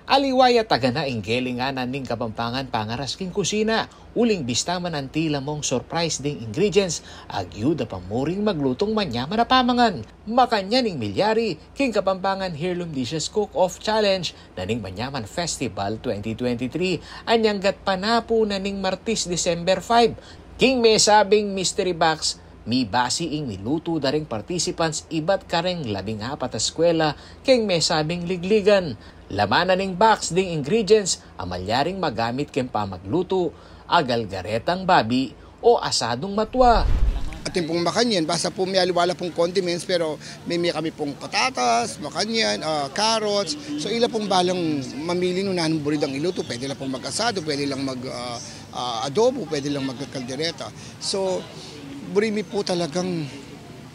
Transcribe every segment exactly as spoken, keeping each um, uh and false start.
Aliwa ya, taga na ing gelingan ning Kapampangan pangaras king kusina. Uling bista man anti la mung surprise ding ingredients, agyu da pa mu ring maglutung manyaman a pamangan. Makanyan ing milyari king Kapampangan Heirloom Dishes Cook Off Challenge na ning Manyaman Festival twenty twenty-three, anyang gatpanapun na ning Martis, December five. King mesabing mystery box, mibasi ing milutu da ring participants ibat kareng labing apat a eskwela keng mesabing ligligan. Laman na ning box ding ingredients a malyaring magamit keng pamaglutu, a galgaretang babi o asadung matwa. Atin pung makanyan, basta pu may aliwa la pung condiments, pero may, may kami pung patatas, makanyan, ah, carrots. So, ila pung balang mamili nung nanung buri dang ilutu. Pwede lang pung mag-asado, pwede lang mag, ah, ah, adobo, pwede lang magkaldereta. So, buri mi pu talagang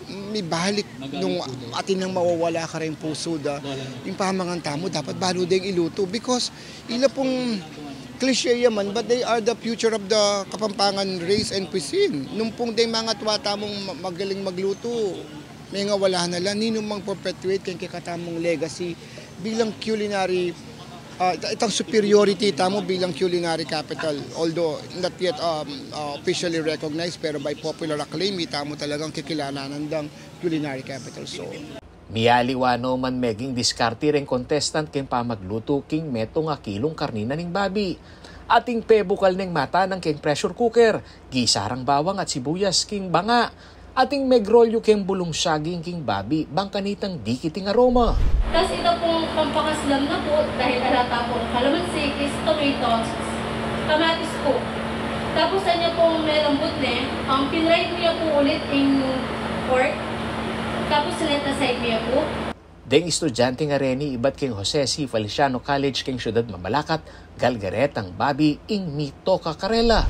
mibalik nung atin nang mawawala kareng pusu da. Ing pamangan tamu, dapat balu deng ilutu. Because ila pung cliche ya man, but they are the future of the Kapampangan race and cuisine. Nung pung deng mangatwa tamung ma-, magaling maglutu, mengawala na la, ninumang perpetuate keng kekatamung legacy bilang culinary, ah, ita-, itang superiority tamu bilang culinary capital, although not yet, um, uh, officially recognized, pero by popular acclaim, itamu talagang kikilalanan dang culinary capital. So, mialiwa no man meging diskarte reng contestant keng pamaglutu king metung a kilung karni na ning babi. Ating pebukal neng matanang keng pressure cooker, gisa rang bawang at sibuyas king banga. Ating megrolyu keng bulung saging king babi, bang kanitang dikit ing aroma. Tas ita pung pampakaslam na pu, dahil ala ta pung kalamansi, is tomatoes, kamatis pu. Tapos anya pung melambut ne, ang pinride mu ya pu ulit ing pork. Tapos let aside mu ya pu. Deng estudyanteng areni ibat keng Jose C. Feliciano College keng syudad Mabalacat, galgaretang babi ing mitoka karela.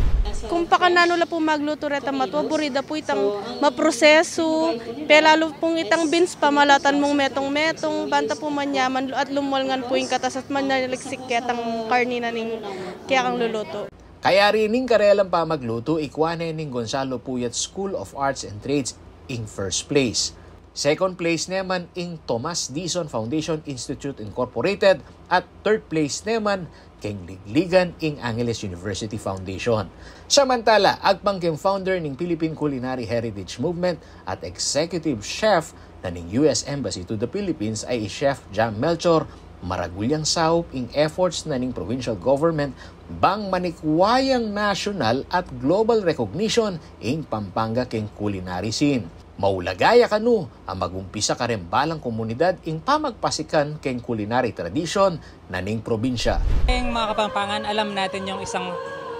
Kung pakananu la pu maglutu retang matwa, buri da pu itang maprosesu, pelalu pung itang beans, pamalatan mung metung-metung, banta pu manyaman at lumwal ngan pu ing katas at manaliksik ketang karni na ning kekang lulutu. Kayari ning karelang pamaglutu, ikwa ne ning Gonzalo Puyat School of Arts and Trades ing first place. Second place ne man ing Tomas Dizon Foundation Institute Incorporated at third place ne man keng ligligan ing Angeles University Foundation. Samantala, agpang keng founder ning Philippine Culinary Heritage Movement at executive chef na ning U S Embassy to the Philippines ay i Chef Jam Melchor, maragul yang saup ing efforts na ning provincial government bang manikwa yang national at global recognition ing Pampanga keng culinary scene. Maulaga ya kanu a magumpisa kareng balang komunidad ing pamagpasikan keng culinary tradition na ning probinsya. Ing mga Kapampangan, alam natin yung isang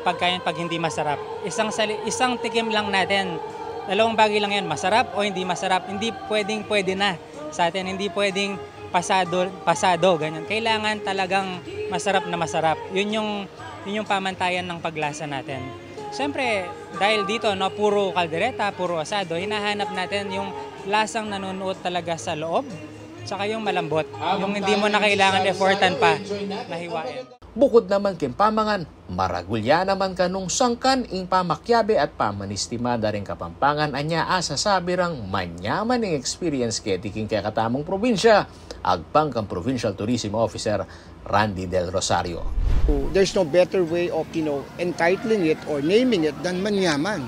pagkain pag hindi masarap. Isang sali-, isang tikim lang natin. Dalawang bagay lang yan, masarap o hindi masarap. Hindi pwedeng pwede na sa atin. Hindi pwedeng pasado, pasado, ganyan. Kailangan talagang masarap na masarap. Yun yung, yun yung pamantayan ng paglasa natin. Siyempre, dahil dito, no, puro kaldereta, puro asado, hinahanap natin yung lasang nanunuot talaga sa loob, tsaka yung malambot, yung hindi mo na kailangan effortan pa na hiwain. Bukod naman keng pamangan, maragul ya naman kanung sangkan ing pamakiabe at pamanistima da ring Kapampangan, anya a sasabi rang manyaman ing experience keti king kekatamung probinsya, agpang kang Provincial Tourism Officer Randy Del Rosario. There's no better way of, you know, entitling it or naming it than manyaman.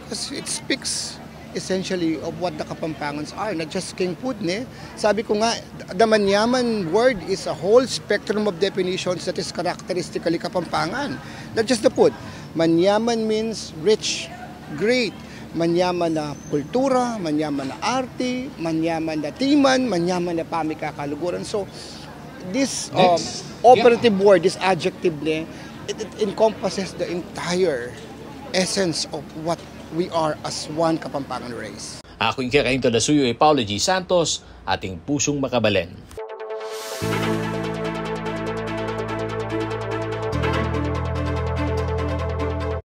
Because it speaks essentially of what the Kapampangans are, not just king food, ne? Sabi ko nga, the manyaman word is a whole spectrum of definitions that is characteristically Kapampangan. Not just the food. Manyaman means rich, great. Manyaman na kultura, manyaman na arte, manyaman na timan, manyaman na pamikakaluguran. So, this, um, operative word, this adjective, ne, it, it encompasses the entire essence of what we are as one Kapampangan race. Aku ing kekaintod a suyu i Paulo G. Santos, ating pusung makabalen.